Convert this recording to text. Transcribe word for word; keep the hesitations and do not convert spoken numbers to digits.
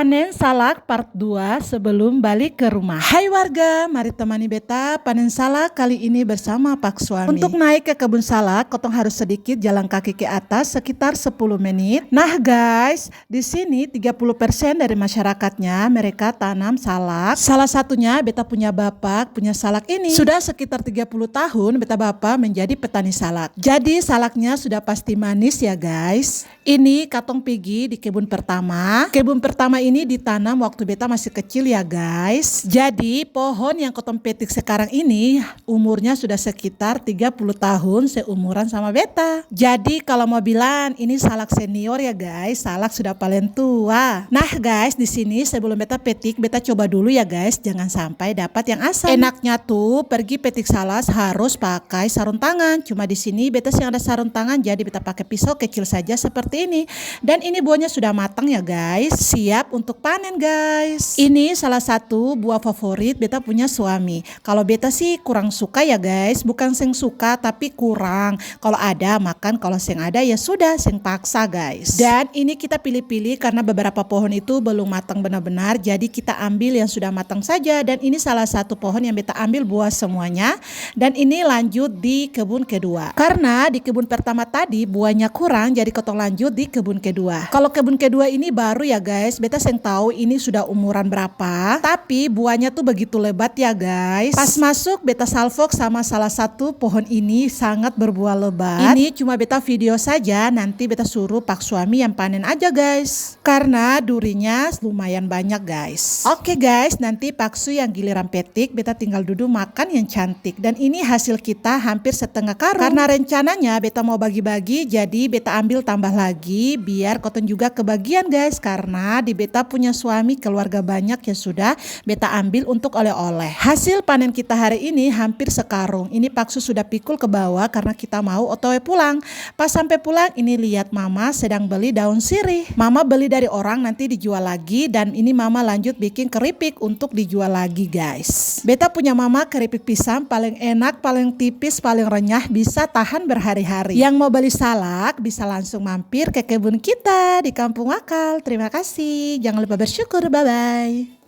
Panen salak part dua sebelum balik ke rumah. Hai warga, mari temani beta panen salak kali ini bersama Pak Suami. Untuk naik ke kebun salak, kotong harus sedikit jalan kaki ke atas sekitar sepuluh menit. Nah guys, di sini tiga puluh persen dari masyarakatnya mereka tanam salak. Salah satunya beta punya bapak punya salak ini. Sudah sekitar tiga puluh tahun beta bapak menjadi petani salak. Jadi salaknya sudah pasti manis ya guys. Ini katong pigi di kebun pertama. Kebun pertama ini ditanam waktu beta masih kecil ya guys. Jadi pohon yang kotong petik sekarang ini umurnya sudah sekitar tiga puluh tahun seumuran sama beta. Jadi kalau mau bilang ini salak senior ya guys, salak sudah paling tua. Nah guys, di sini sebelum beta petik, beta coba dulu ya guys, jangan sampai dapat yang asam. Enaknya tuh pergi petik salak harus pakai sarung tangan. Cuma di sini beta seng ada sarung tangan, jadi beta pakai pisau kecil saja seperti ini. Dan ini buahnya sudah matang ya guys, siap untuk panen guys. Ini salah satu buah favorit beta punya suami. Kalau beta sih kurang suka ya guys, bukan seng suka tapi kurang. Kalau ada makan, kalau seng ada ya sudah, seng paksa guys. Dan ini kita pilih-pilih karena beberapa pohon itu belum matang benar-benar, jadi kita ambil yang sudah matang saja. Dan ini salah satu pohon yang beta ambil buah semuanya. Dan ini lanjut di kebun kedua. Karena di kebun pertama tadi buahnya kurang, jadi kotong lanjut di kebun kedua. Kalau kebun kedua ini baru ya guys, beta seng tahu ini sudah umuran berapa. Tapi buahnya tuh begitu lebat ya guys. Pas masuk beta salvok sama salah satu pohon ini sangat berbuah lebat. Ini cuma beta video saja, nanti beta suruh pak suami yang panen aja guys. Karena durinya lumayan banyak guys. Oke guys, nanti pak su yang giliran petik, beta tinggal dudu makan yang cantik. Dan ini hasil kita hampir setengah karung. Karena rencananya beta mau bagi-bagi, jadi beta ambil tambah lagi biar kotong juga kebagian guys. Karena di beta punya suami keluarga banyak yang sudah beta ambil untuk oleh-oleh. Hasil panen kita hari ini hampir sekarung. Ini pak su sudah pikul ke bawah karena kita mau O T W pulang. Pas sampe pulang, ini liat mama sedang beli daun sirih. Mama beli dari orang, nanti dijual lagi, dan ini mama lanjut biking keripik untuk dijual lagi, guys. Beta punya mama keripik pisang paling enak, paling tipis, paling renyah, bisa tahan berhari-hari. Yang mau beli salak, bisa langsung mampir ke kebun kita di Kampung Wakal. Terima kasih. Jangan lupa bersyukur. Bye-bye.